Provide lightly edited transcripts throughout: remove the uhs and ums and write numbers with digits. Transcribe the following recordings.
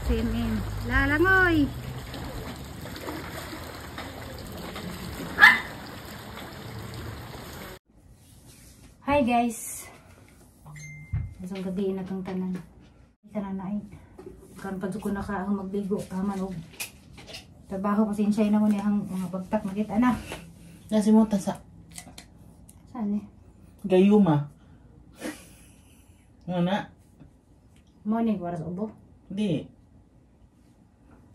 Swimming. Lalangoy. Hi guys. Isang gabi na tong tanan. Tanan na ay. Karon pa ko na ka ang magligo taman og trabaho, pasensya na mo ni ang mga bagtak makita na. Nasi mo ta sa saan eh? Gayuma. Ano na? Morning para sa ubo. Di.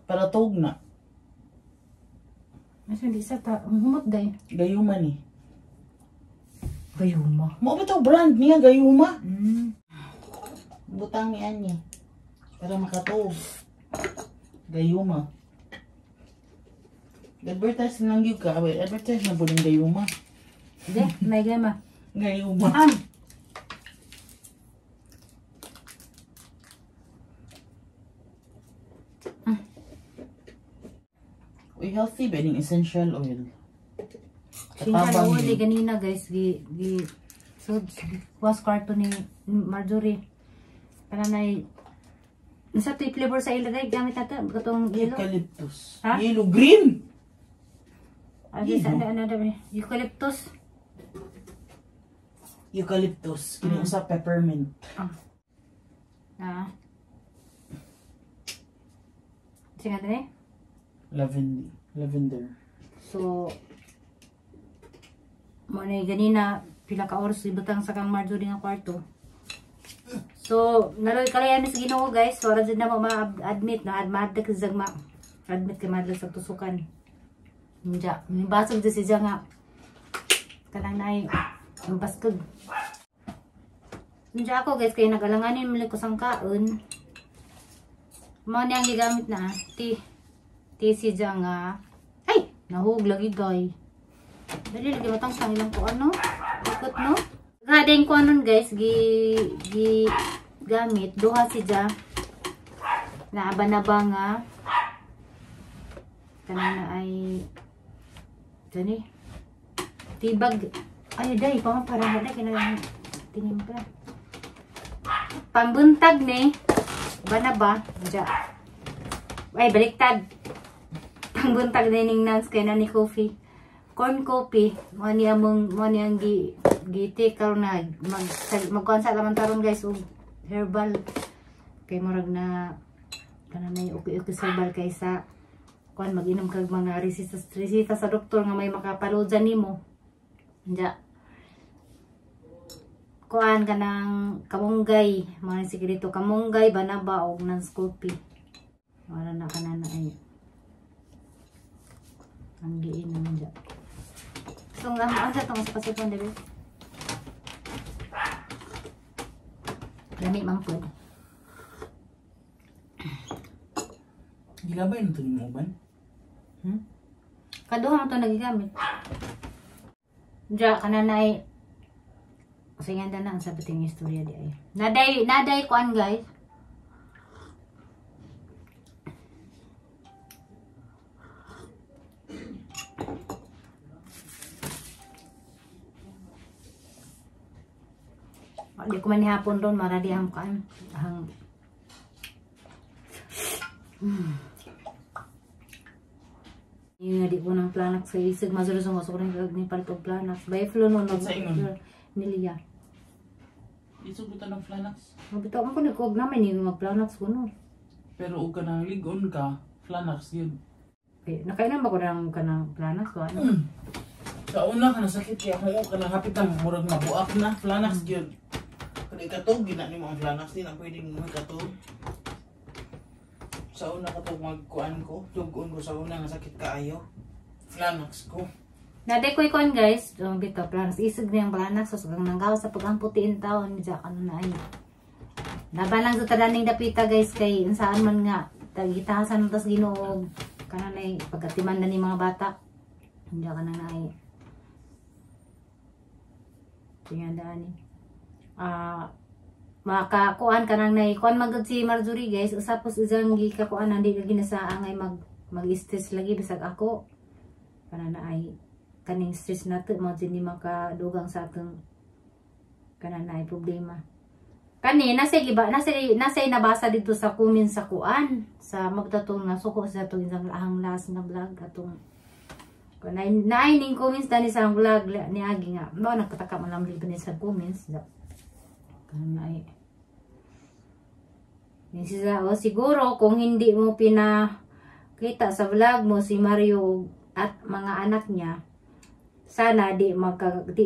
Para tug na. Asa di sa ta humot day. Gayuma ni. Gayuma. Mo ba to brand niya Gayuma? Butang ni ani. Para makatug. Gayuma. Advertise lang gyud ka, wait, advertise na buling Gayuma. Di, may gayuma. Gayuma. Uy, healthy ba ning essential oil? Essential oil eh, ganina guys, gi so was kwarto ni Marjorie. Para na nasa to flavor sa ilagay gamit nato katong yellow. Eucalyptus. Ha? Yellow green. Ay, sa ano eucalyptus. Eucalyptus kini usa peppermint. Ah. Sige na. Lavender. So mo na ganina pila ka oras ibutang sa kang Marjorie nga kwarto. So naloy kalayan mis Ginoo guys, so ra jud na mo ma-admit na admit ka ma admit kay madla sa tusukan. Unja, basog jud siya nga kanang nay ang baskog. Unja ako guys kay nagalanganin mo ko sang kaon. Mao ni ang gigamit na tea. Tea siya nga. Ay, nahug lagi guys. Dali lagi matang sang ilang ko ano. Ikot no. Gadeng ko anon guys gi gamit duha siya. Naaba na ba nga kanang ay dani tibag ay day pa para na kinahanglan tinimpla. Pambuntag ni ba na ba ja. Ay baliktad. Pambuntag ni ning nans kay na ni coffee. Corn coffee mo ni among mo ni ang gi take karon na magkuan sa laman taron guys og herbal kay murag na kana nay okay herbal kaysa kuan mag-inom kag mga resita sa doktor nga may makapaludyan nimo. Anja. Kuan kanang kamunggay, mga sikreto kamunggay banaba og nans coffee. Wala na kana na ay ang giinom dya. So ang asa tong sa pasipon dili. Lami man pud. Gilabay na to nimo uban? Kaduha man to nagigamit. Dya kana na ay sige na ang sabitin ng istorya di ay. Naday kuan guys. Di ko man hapon doon, maradi ang kuan. Ang Yung di ko ng Planax sa isig masurusong ko rin ni palit og Planax. Bay flu no no. Niliya. Isog buta ng Flanax. Mabitaw ko nagkuog namin ni mag Planax ko no. Pero og kanang ligon ka, Flanax yun. Okay, nakainom ba ko ng kanang Flanax ko ano? Sa una ka nasakit kaya ako kanang hapit na murag mabuak na Flanax gyud. Kun ikatog gina nimo ang Flanax di na pwedeng mo ikatog. Sa una ka to magkuan ko, tugon ko sa una nga sakit kaayo. Flanax ko. Naday ko ikuan guys, bitaw Planax isig niyang Planax so kang nanggaw sa pag-amputiin taon medyo ano na ay. Laban lang sa tadaning dapita guys kay unsaan man nga tagitahasan tas Ginoo kana nay pagkatiman na ni mga bata. Hindi ka na ay. Tingnan ni. Makakuan ka nang nay kuan magud si Marjorie guys usapos isang gikakuan andi ka ginasaang ay mag-stress lagi bisag ako kana na ay kaning stress nato mo di makadugang sa atong kana na ay problema. Kani nasa giba nasa nasa nabasa dito sa comment sa kuan sa magtatong nasuko sa atong isang ahang last na vlog atong kunay naay ning comments dani sa ang vlog ni agi nga mao nagpataka man lang ni sa comments kanay ni siya o siguro kung hindi mo pinakita sa vlog mo si Mario at mga anak niya sana di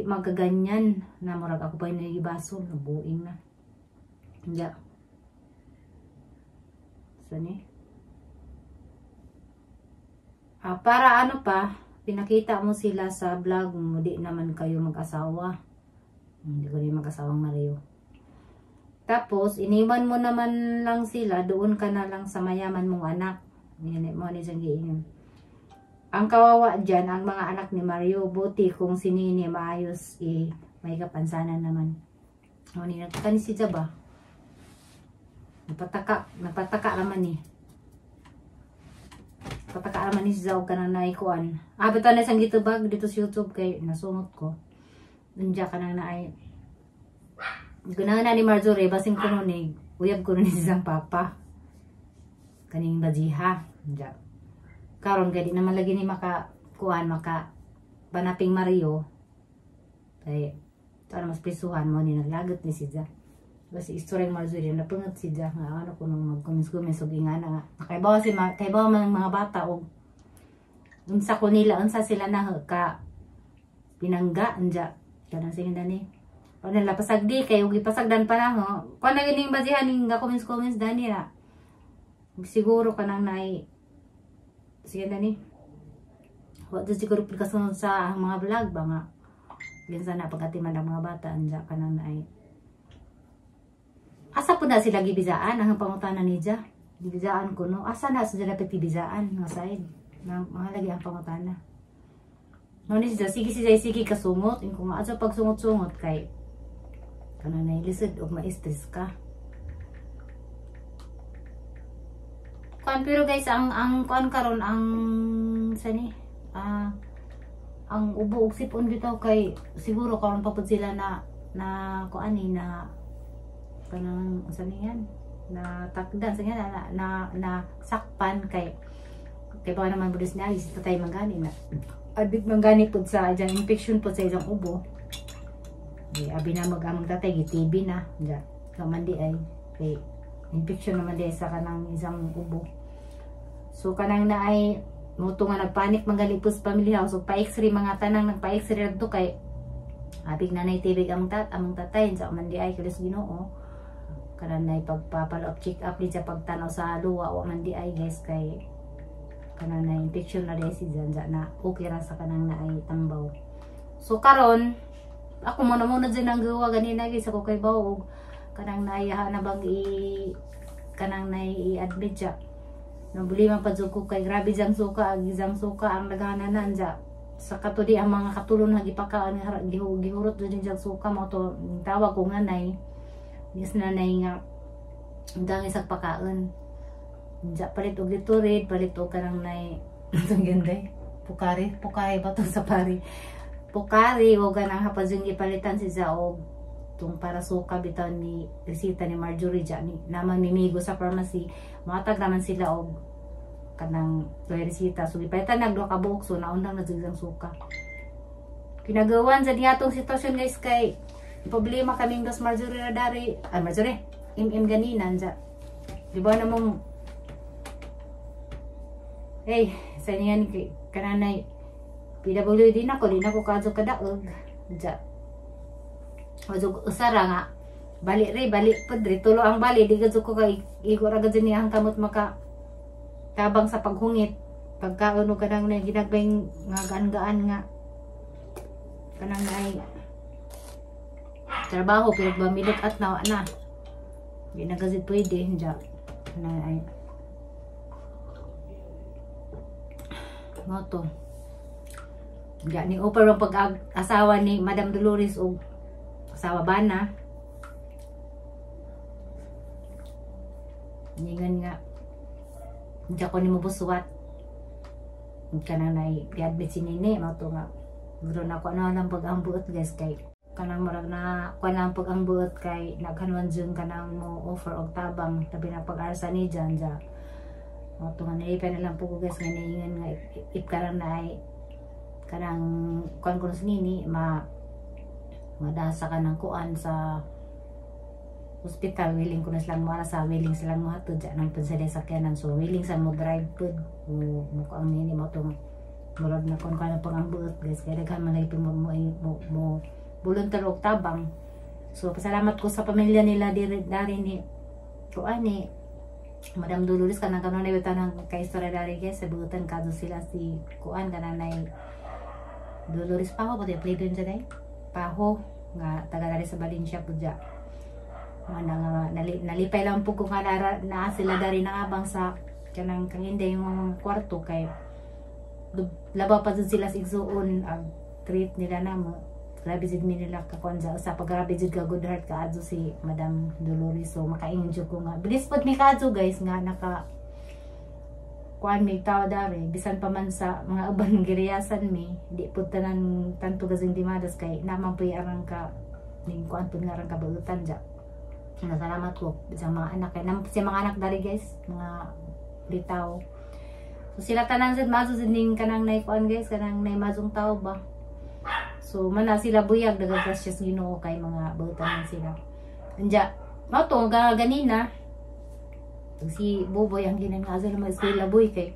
magkaganyan na murag ako pa yung nagibaso nabuing na. Ya. Sani? Ah, para ano pa, pinakita mo sila sa vlog mo, di naman kayo mag-asawa. Hindi ko rin mag-asawang Mario. Tapos, iniwan mo naman lang sila, doon ka na lang sa mayaman mong anak. Yan, mo ni siyang giingon. Ang kawawa dyan, ang mga anak ni Mario, buti kung si Nini maayos, eh, may kapansanan naman. O, ni nagkani si Jaba. Napataka naman eh. Pataka naman ni si Zao ka na naikuan. Ah, ba't na isang gitubag dito sa YouTube kay nasungot ko. Nandiyan ka na naay. Gunahan na ni Marjorie, basin ko nun eh. Uyab ko nun ni siyang papa. Kaning bajiha. Nandiyan. Karon kay di naman lagi ni maka kuan maka banaping Mario. Kay ito mas prisuhan mo ni naglagot ni si Zao. Kasi istorya ng Marjorie, napungot si Jack nga, ano ko nung mag-kumis-kumis, og ingana nga. Kaybaw si kaybaw man ang mga bata, og unsa ko nila, unsa sila na ka pinangga, anja. Kanang sige dani. Ano la pasagdi kay ug ipasagdan pa na ho. Kuan na gining bazihan ning ga kumis-kumis dani ra. Siguro kanang nay sige dani. Wa jud siguro pagkasunod sa ang mga vlog ba nga. Ginsa na pagkatiman ang mga bata anja kanang nay. Asa po na sila gibizaan ang pangutana ni Ja? Gibizaan ko no. Asa na sila dapat gibizaan nga side? Mga lagi ang pangutana. No ni siya sige siya sige kasungot inko nga asa pagsungot-sungot kay kana na lisod og ma-stress ka. Kuan pero guys ang kuan karon ang sani ang ubo og sipon bitaw kay siguro karon pa pud sila na na kuan ni na kanang saan yan na takdan sa na, na na sakpan kay kay baka naman bulis na si tatay manggani na admit manggani pud sa dyan infection pud sa isang ubo di abi na mag amang tatay gi TB na dyan kaman di ay kay infection naman di sa kanang isang ubo so kanang na ay muto nga nagpanik manggali pud sa family house so pa x-ray mga tanang nagpa x-ray adto kay abig na nay TB ang among tatay sa man di ay kalis Ginoo kanan na ipagpapalo up check up di sa pagtanaw sa luwa wa man di ay guys kay kanan na infection na di si dyan na okay ra sa kanang na ay tambaw. So karon ako muna muna dyan ang gawa ganina guys ako kay baw kanang naiyaha na bang i kanang na i-admit siya nabuli man pa ko kay grabe diyang suka ang isang suka ang nagananan dyan sa katudi ang mga katulon nagipakaan gihurot dyan diyang suka mo to tawag ko nga nay yes nanay nga ang dami sa pakaon. Diya palit og Gatorade, palit og kanang nay itong ganda Pukari, Pukari ba to sa pari? Pukari o ganang hapad yung ipalitan si og tung para suka bitaw ni resita ni Marjorie diya ni naman mimigo sa pharmacy. Matag naman sila og kanang toy resita. So gipalitan nagduha ka buok so naundang na jud ang suka. Kinagawan sa niya atong sitwasyon guys kay problema kaming dos Marjorie na dari. Ay, Marjorie, MM ganinan dya. Di ba namang hey, sa niyan kananay PWD na ko, di na ko kadyo kadaog. Dya. Kadyo usara nga. Bali re, bali padre. Tulo ang bali. Di kadyo ko kay igor agad dyan niya ang kamot maka tabang sa paghungit. Pagkaano ka nang ginagbay nga gaan-gaan nga. Kanang ay trabaho pero bamilok at nawa na hindi na kasi pwede hindi na ay mo to hindi ni offer ang pag-asawa ni Madam Dolores o asawa ba na ningan nga hindi ako ni mabuswat hindi ka na na i-admit si Nene mo to nga bro na ako na lang pag-ambuot guys kay Kanang murag na kuan lang pag ang buot kay naghanwan jud kanang mo offer og tabang tabi na pag-arsa ni Jan ja. Mo to nga nalipay na lang po ko, guys, nga niingon nga if karang na ay kanang kuan ko sa nini ma madasa ka ng kuan sa hospital, willing ko na silang mo sa willing silang mo hatod dyan ng pansada sakyanan, so willing sa mo drive pud mo mo ang nini mo tong murag na kuan ka na pang ang buot, guys, kaya daghan man lagi mo volunteer og tabang. So pasalamat ko sa pamilya nila diri dari ni kuan ni Madam Dolores, kanang kanunay bitaw ng kaistorya dari, guys, sa buutan kadto sila si kuan kananay Dolores Paho ba apelyido niya day Paho nga taga dari sa Valencia pud dya. Mga nga nalipay lang po ko nga naa sila dari nangabang sa kanang kanginday yung mga kwarto kay labaw pa jud sila sa igsuon ang treat nila namo. Grabe jud mi nila kakuan sa usa pa, grabe jud ka good heart kaadto si Madam Dolores. So makaingon jud ko nga bilis pod mi kaadto, guys, nga naka kuan mi tawo dari bisan pa man sa mga uban giriyasan mi di pud tanan tanto gazing dimadas kay naman puy arang ka ning kuan pud nga arang kabuutan ja. Salamat ko sa mga anak kay nam si mga anak dari, guys, mga litaw. So sila tanan sad mazo sad ning kanang nay kuan, guys, kanang nay mazong tao ba. So man na sila buyag, daghang gracias Ginoo kay mga buutan man sila. Anja mao to ga ganina si Buboy ang ginan nga asa naman eskwela boy kay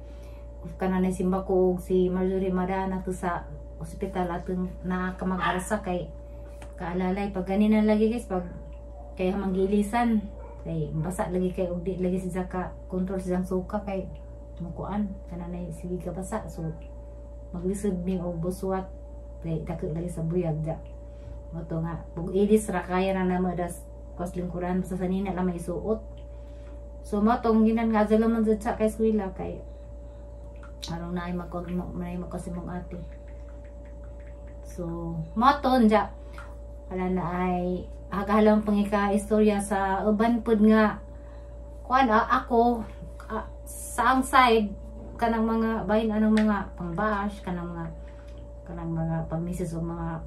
kanang nay simba ko og si Marjorie Madana to sa ospital atong nakakamag-arsa kay kaalalay pag ganina lagi, guys, pag kay manggilisan kay basa lagi kay og di lagi siya ka control siyang suka kay mukuan kanang sige ka basa, so maglisod mi og buswat kay dako lagi sa buyag ja. Mo to nga ug ilis ra kaya na namo das kos lingkuran basta sa nina lang may suot. So mo tong ginan nga adto man jud sa kay eskwela kay aron naay magko naay magkasimong ate. So mo to nja wala na ay hagahalang pangika istorya sa uban pud nga kuan ako sa ang side kanang mga bahin anong mga pangbash kanang mga pagmisis o mga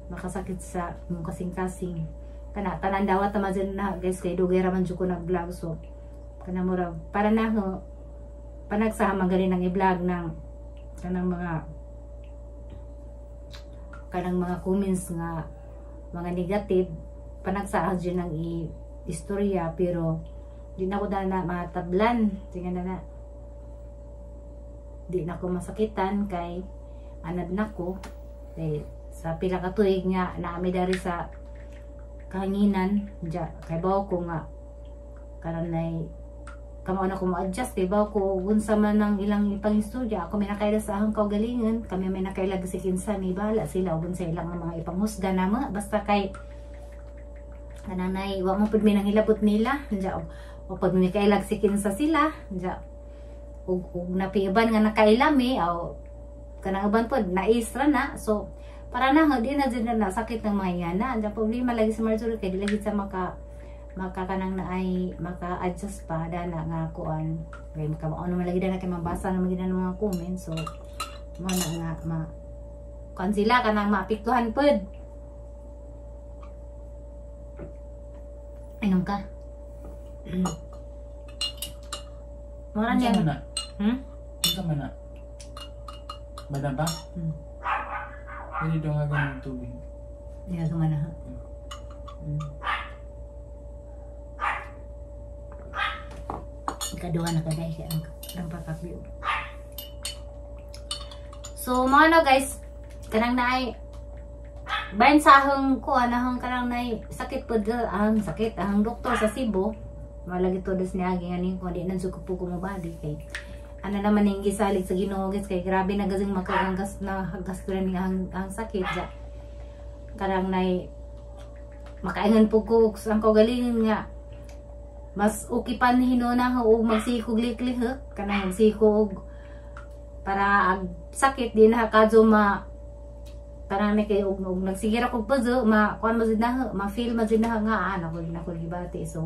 makasakit sa imong kasing-kasing kana tanan dawat naman dyan na, guys, kay dugay ra man jud ko nag-vlog. So kana mura para na ako panagsaha gani nang i-vlog ng kanang mga comments nga mga negative, panagsaha jud nang i istorya, pero di na ko na matablan. Sige na na di na ko masakitan kay anad na ko kay sa pila ka tuig nga naami dari sa kahanginan ja kay bawo ko nga kananay kamo na ko mo-adjust kay bawo ko unsa man ang ilang ipangistorya. Ako may nakaila sa ahong kaugalingon, kami may nakaila si kinsa may bahala sila ug unsa ilang mga ipanghusga namo, basta kay kananay wa mo pud mi nang hilabot nila ja o pag may kailag si kinsa sila ja ug napiuban nga nakaila mi aw kanang uban pod naisra na. So para na di na jud na sakit ng mga ingana. Ang problema lagi sa Marjorie kay di lagi sa maka makakanang na ay maka-adjust pa dana nga kuan kay maka ano man lagi dana kay mabasa na magina ng mga comment. So mo na nga ma kuan sila kanang maapektuhan pod. Inom ka. Mura Unsa niya. Man na? Hmm? Unsa man na? Bada ba? Hmm. Pwede daw nga ganun tubig. Hindi ka na ha. Ikaduha na kaday kay ang pagkakbiyo. So mga no, guys, kanang naay bayan sa ahong kuan ahong kanang naay sakit pud ahong sakit ahong doktor sa Cebu malagi to des niya aning ko di na jud ko po kumubali kay ano naman yung gisalig sa Ginoo, guys, kay grabe na gazing makaanggas na gasto rin ang sakit ja. Kanang nay makaingon po ko sa ang kaugalingon nga mas okay pa ni hinuna og magsikog liklihok kanang magsikog para ag sakit di na kadyo ma kanang may kay og nagsigira kog puso ma kuan mo jud na ma feel mo jud na nga ano ko na ko gibati. So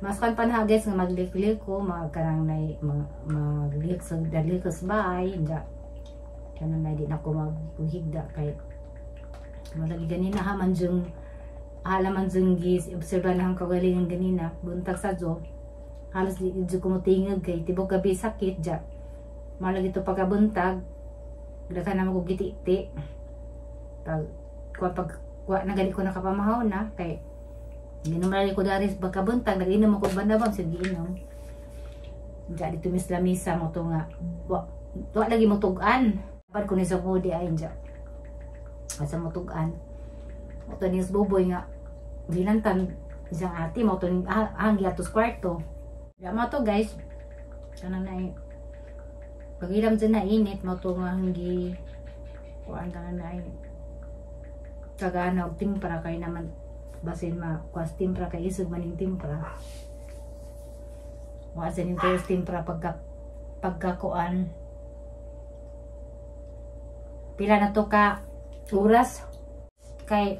mas kan pa na, guys, nga magliklik ko mag kanang nay maglik sa dali ko sa bahay ja kanang nay di na ko maghigda kay Malagi ganina ha man jung alaman jung gis obserba na ang kagalingan ganina buntag sa jo halos di jud ko motingag kay tibok gabi sakit ja. Malagi to pagkabuntag daghan na mo giti-ti pag kuha pag kuha na gali ko nakapamahaw na kay ginom lagi ko dari pagkabuntag, nag-inom ako banabang sige inom ja dito mis lamisa mo to nga wa wa lagi mo tug-an. Pad ko ni sa body ay ja asa mo tug-an mo to ni buboy nga gilantan isang ate mo to ang giatos kwarto. Ya mo to guys, kanang na pagilam dyan na init mo to nga hanggi kuan kanang na kagana og timpra kay naman basin ma kuas timpra kay isog maning timpra. Wa sa ning timpra pagka pagkakuan pila na to ka oras kay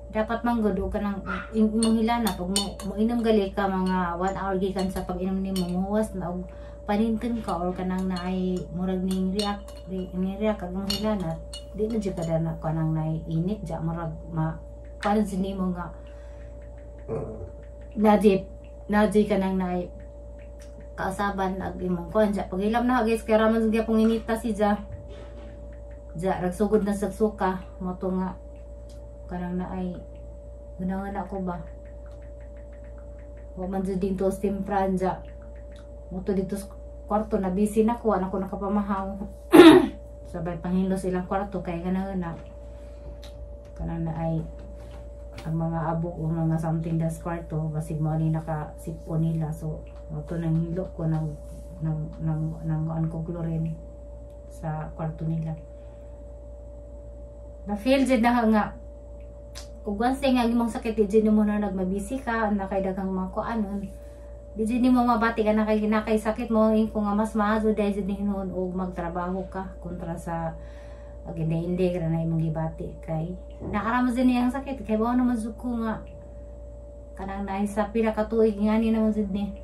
dapat manggod og kanang imong hilana pag mo moinom gali ka mga 1 hour gikan sa pag-inom nimo mohuwas na og paninten ka or kanang naay murag ning react ning react kag imong hilana di na jud kada na kanang naay init ja murag ma pansin nimo nga naji naji kanang naay kaasaban ag imong kuan ja pagilam na guys kay raman gyapon inita si ja ja ragsugod na sa suka mo to nga kanang naay gunangan ako ba wa man jud dito timpran ja mo to dito sa kwarto na busy na ko ana ko nakapamahaw sabay panghinlos ilang kwarto kay kanang na kanang naay ang mga abok o mga something das kwarto basig mo ani nakasipo nila. So mo to nang hilo ko ng ng ko chlorine sa kwarto nila. Na feel jud na nga ug once nga ang imong sakit di jud nimo na nagmabisi ka na kay daghang mga kuanon di jud nimo mabati ka na kay sakit mo ko nga mas maayo dahil jud hinuon og magtrabaho ka kontra sa ag hindi ka na imong gibati kay nakaramo jud niyang sakit kay bawo naman jud ko nga kanang naay sa pila ka tuig ngani naman jud ni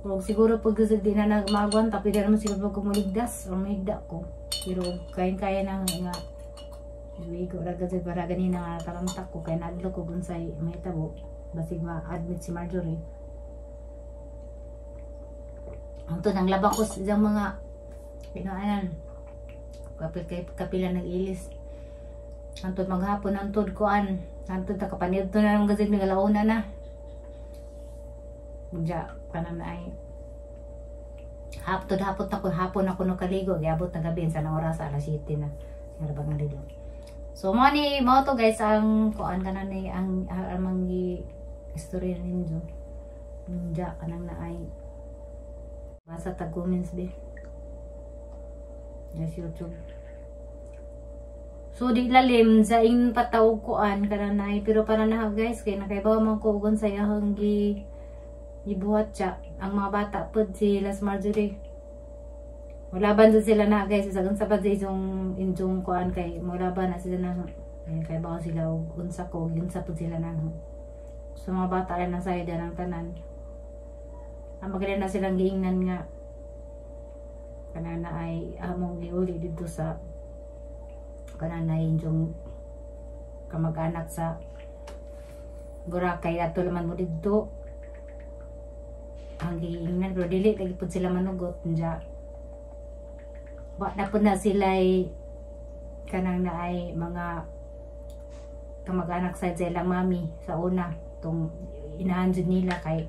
ug siguro pag jud di na nagmagwanta pwede naman siguro pag muligdas or mahigda ko pero kayang-kaya na nga Wigo ra gud para ganina nga tarantak ko kay nadlok ko unsay mahitabo basig ma-admit si Marjorie. Ang to nang labak ko sa iyang mga pinuanan kapil kay kapila nag-ilis. Antod maghapon antod kuan antod nakapanidto na ng gazet may alauna na. Ja kanan na ay haptod hapot ako hapon ako nakaligo giabot na gabi sa nang oras alas 7 na. Nga ba nga dito. So mo ni mo to guys ang kuan kanan ni ang amang gi istorya ninyo. Ninja kanang na ay basa tag comments be. Yes, YouTube. So di lalim sa ing patawag kuan kanan na ay pero para na guys kay nakaibaw man ko ugon sa iyang gi gibuhat siya ang mga bata pud si Las Marjorie. Mulaban dun sila na guys, sa unsa pa yung injong kuan kay mulaban na sila na ayun, kay baka sila og unsa ko unsa pud sila na. So mga bata na sa ng tanan. Ang maganda na silang giingnan nga kanana ay among giuli dito sa kanana injong kamag-anak sa Boracay ato laman mo didto. Ang giingnan pero dili lagi pud sila manugot nja. Wa na po na sila kanang na ay mga kamag-anak sa ilang mami sa una tong inahan jud nila kay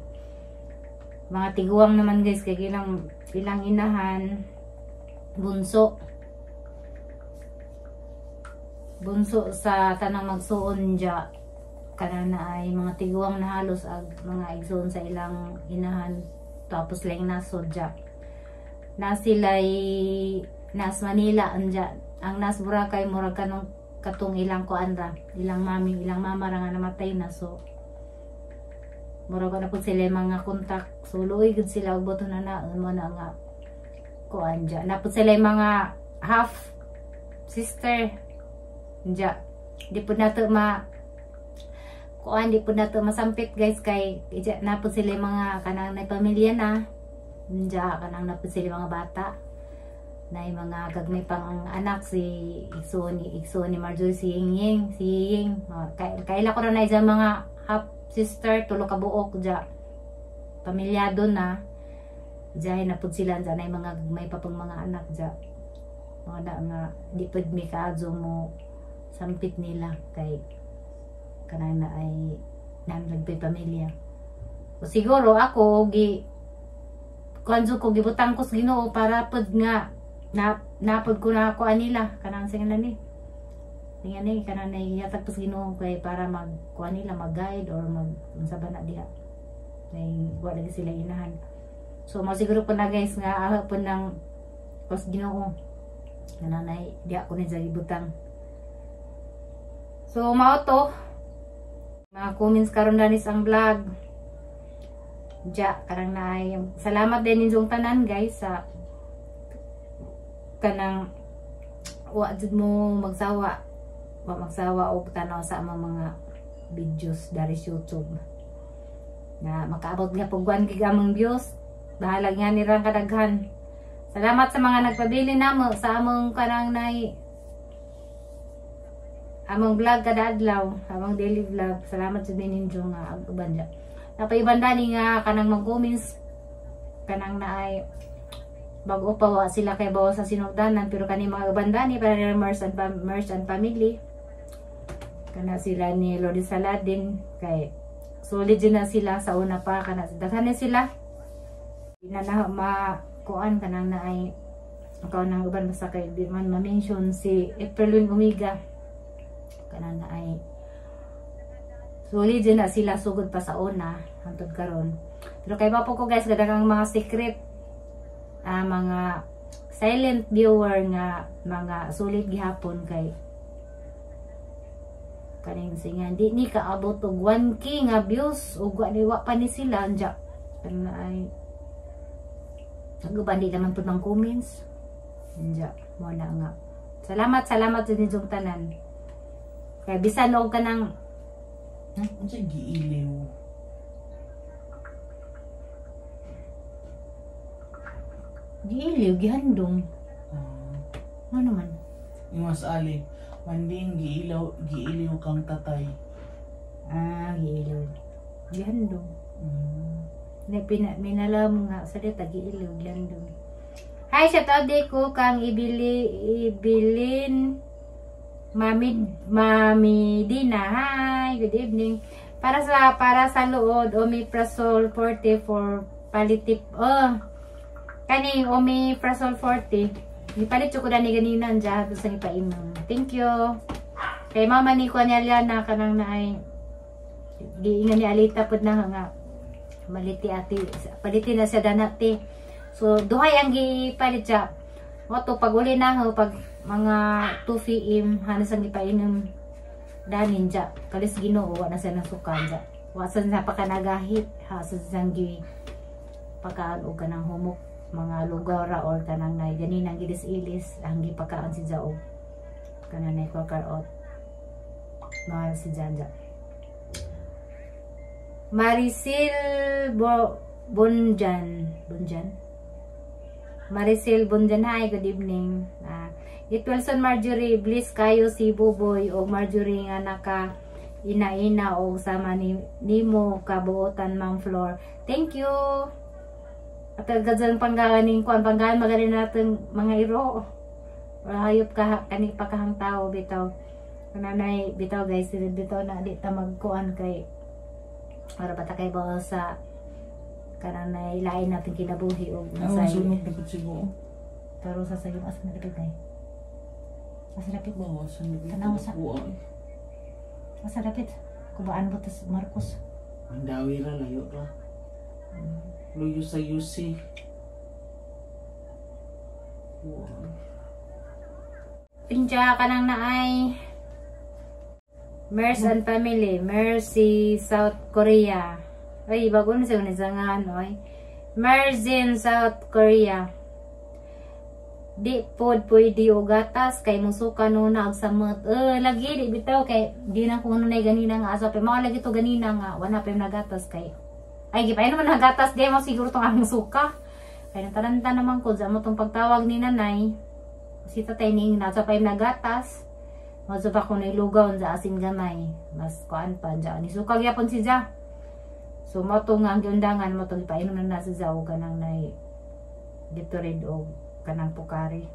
mga tiguang naman guys kay ilang ilang inahan bunso bunso sa tanang magsuon ja kanang na ay mga tiguang na halos ag mga igsuon sa ilang inahan tapos lang nasod ja na sila'y nas Manila anja ang nas Boracay murag kanong katong ilang kuan ra ilang mami ilang mama ra nga namatay na. So murag na pud sila mga kontak so luoy gud sila og boto na naon mo na nga kuan ja na pud sila mga half sister anja di pud nato ma kuan di pud nato masampit guys kay ija na pud sila mga kanang nay pamilya na anja kanang na pud sila mga bata. Na mga gagmay pang anak si igsoon ni Marjorie, si Ying, si Ying. Kaila ko na na mga half sister, tulo ka buok dya. Pamilyado na. Diya na pud sila dya na mga gagmay pa pang mga anak dya. Mga na nga di pud mi kaadyo mo sampit nila kay kanang na ay namin pamilya. O siguro ako gi kuan ko, gibutang ko sa Ginoo para pud nga na napod ko na ako anila kanang sa ni tingnan ni kanang naiyatag ko sa Ginoo kay para mag kuan nila, mag-guide or mag unsa ba na diha nay wa lagi sila inahan. So mo siguro po na guys nga ah, po ng kos Ginoo kanang nay diha ko ni gibutang. So mao to mga comments karon danis ang vlog. Ja, karang naay salamat din ninyong tanan guys sa kanang wa jud mo magsawa, wa magsawa og tanaw sa among mga videos dari sa YouTube. Na makaabot nga pog 1 gig among views. Bahalag nga nirang kadaghan. Salamat sa mga nagpabili namo sa among kanang nay among vlog kada adlaw, among daily vlog. Salamat sa ninyo nga ang uban dya. Napaiban dani nga kanang mag-comments kanang naay bago pa wa sila kay bawa sa sinugdanan, pero kani mga uban dani para nila Mers and family kana sila ni Lodi Saladin kay solid na sila sa una pa, kana daghan ni sila di na na ma kuan kanang naay akaw nang uban basta kay di man ma-mention si April Wing Omega kanang naay solid na sila sugod pa sa una hantod karon. Pero kay pa po ko guys gadaghang mga secret, mga silent viewer nga mga sulit gihapon kay kaning singa di ni kaabot og 1K nga views ug wa ni wa pa ni sila anja kana ay naguban di naman pud mang comments anja mo na nga. Salamat, salamat sa ninyong tanan kay bisan og kanang Unsa giiliw? Giiliw, gihandong. Ano naman? Ingon sa Ali, manding giilaw, giiliw kang tatay. Ah, giiliw. Gihandong. Na pina minalam nga sa dita giiliw, gihandong. Hi, shout out di ko kang ibilin Mami Dina. Hi, good evening. Para sa luod, Omeprazole 40 for palitip. Oh. Kaning Omeprazole 40. Gipalit ko dani ganina dyan sa ipainom. Thank you. Kay mama ni ko ni Aliana kanang naay giingan ni Alita pud na nga maliti ati paliti na siya danati. So duhay ang gipalit siya. Wato pag uli na ho pag mga 2 PM hanas ang gipainom danin dya. Kalis Ginoo wa na siya nasukan dya. Wa sa napakanagahit ha sa sang gi pagkaan og kanang humok mga lugaw ra or kanang nay ganinang gilis-ilis ang gipakaon si Jao kanang nay karot mahal si Janja. Maricel Bonjan Bonjan Maricel Bonjan, hi, good evening. It Wilson Marjorie, bliss kayo si Buboy o Marjorie nga naka ina-ina o sama ni nimo kabuotan Ma'am Flor. Thank you. At agad panggaling kuan panggalan magaling natin mga iro. Hayop ka kani pakahang tao bitaw. Kananay bitaw guys, bitaw na di ta magkuan kay para bata kay bawa sa kananay lain natin kinabuhi og Ang sunog na pud siguro. Pero sa sayo asa na dapit ay. Asa dapit? Bawasan na Tanaw Asa dapit? Kubaan ba tas Marcos? Ang dawi ra, layo ra. Luyo sa yusi. Wow. Pinja ka nang naay. Merce and family. Mercy, South Korea. Ay, bago na siya unisangan, oy. Mercy in South Korea. Di pod pwede og gatas kay musuka no na og samot. Lagi di bitaw kay di na kuno na ganina nga asa pa mao lagi to ganina nga wala pa nagatas kay ay gipay naman nagatas di mo siguro tong ang suka. Kay natalanta naman ko sa mo tong pagtawag ni nanay. Si tatay ni nasa pa nagatas. Maso pa ko nilugaw sa asin gamay. Mas kuan pa dya. Ni suka gyapon si Ja. So mo to nga ang giundangan mo to ipainom na na si Ja og kanang nay Gatorade og kanang Pocari.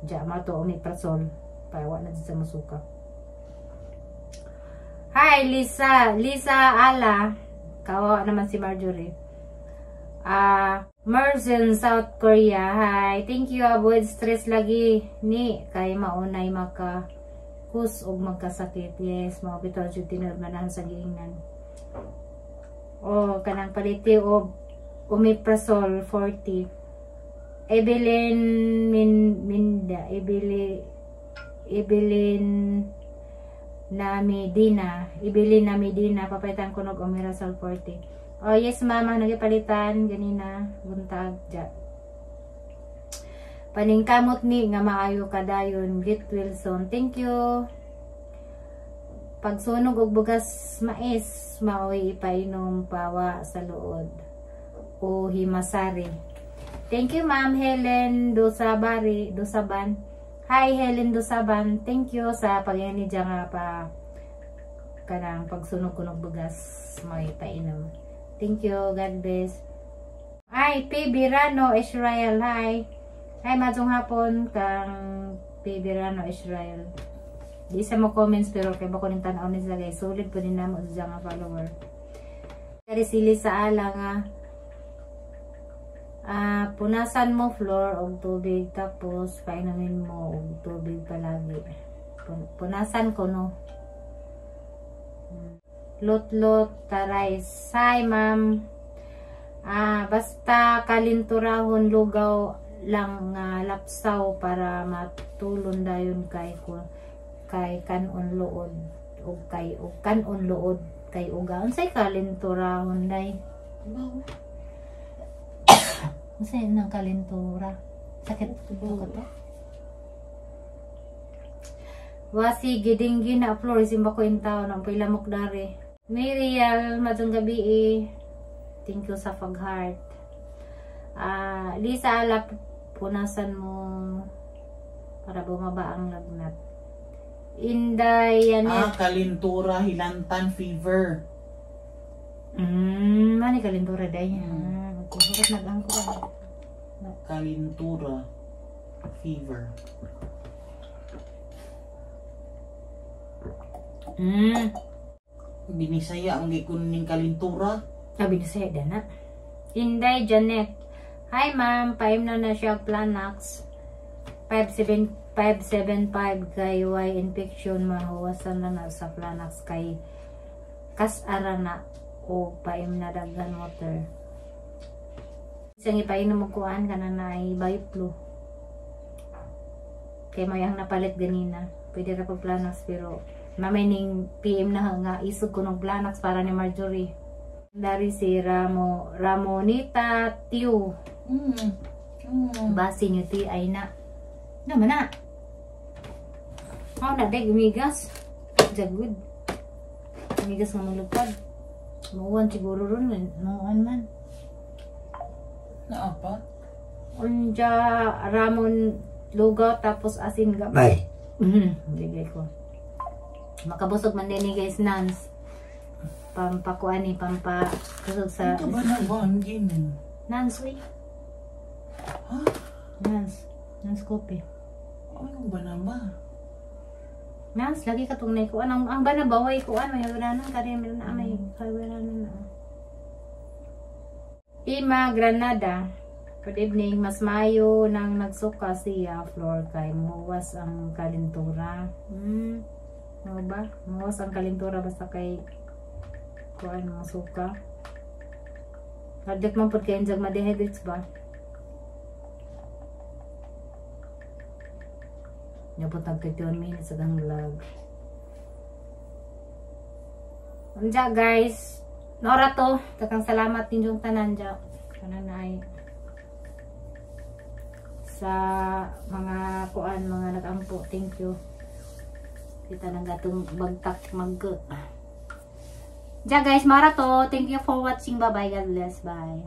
Dya mo to omeprazole. Pawa na sa masuka. Hi Lisa, Lisa Ala. Kawawa naman si Marjorie. Merzen, South Korea. Hi. Thank you. Avoid stress lagi ni kay maunay maka kus og magkasakit. Yes, mao bitaw jud tinuod manahan sa giingnan. Oh, kanang paliti og omeprazole 40. Evelyn Minda, Evelyn na Medina, Evelyn na Medina, papalitan ko nog omeprazole 40. Oh yes, mama, nagipalitan ganina buntag ja. Paningkamot ni nga maayo kadayon, get well soon. Thank you. Pagsunog og bugas mais, maoy ipainom pawa sa luod o himasari. Thank you, Ma'am Helen Dosabari, Dosaban. Hi Helen Dosaban. Thank you sa pag-ini nga pa kanang pagsunog ko ng bugas may painom. Thank you. God bless. Hi, P. Birano Israel. Hi. Hi, majong hapon kang P. Birano Israel. Di sa mo comments pero kay bako ning tan-aw ni sila guys. Solid po din namo sa nga follower. Dari sili sa ala nga punasan mo floor og tubig tapos painumin mo og tubig palagi. Punasan ko no. Lot-lot tarais. Hi ma'am. Basta kalinturahon lugaw lang nga lapsaw para matulon dayon kay ko kay kanon luod og kay og kanon luod kay uga. Unsay kalinturahon day? Unsay nang kalintura? Sakit ko to. Wasi gidinggi na floor simba ko in taon ang pilamok dari. Miriel, madung gabi eh. Thank you sa fag heart. Lisa ala, punasan mo para bumaba ang lagnat. Inday Yanet. Kalintura, hilantan, fever. Mani kalintura day. Kuhurat nag-angko. Kalintura, fever. Binisaya ang gikon ning kalintura. Binisaya na. Inday Janet. Hi ma'am, paim na na siya Planax 575 kay Y infection mahuwasan na na sa Planax kay kasara na o paim na daghan water. Siyang ipainom mo kuan kana na ay Bioflu. Kay mayang napalit ganina. Pwede ra pag Planax pero mamay ning PM na nga isog ko ng Planax para ni Marjorie. Dari si Ramonita Tiu. Basi nyo ti ay na. Naman na. Oh, na day gumigas. Jagud. Gumigas nga malupad. Muwan siguro ron. Muwan man. Naapa? Unja Ramon lugaw tapos asin gabay. Bigay ko. Makabusog man din ni guys nans. Pampakuan ni pampa kusog sa. Ito ba na ba ang ginin? Nans uy. Ha? Nans. Nans kopi. Ano ba na ba? Nans lagi katong nay kuan ang banabaway kuan may hawranan kari na may hawranan na. Ima Granada. Good evening. Mas mayo nang nagsuka siya floor kay muwas ang kalintura. Ano ba? Muwas ang kalintura basta kay kuan mga suka. Hadlok man pud kay injag ma-dehydrates ba? Nyapot nag 31 minutes sa vlog. Unja guys, nora to. Takang salamat ninyong tanan dya. Tanan ay sa mga kuan mga nagampo. Thank you. Kita nang gatong bagtak mag. Dya guys, mara to. Thank you for watching. Bye bye. God bless. Bye.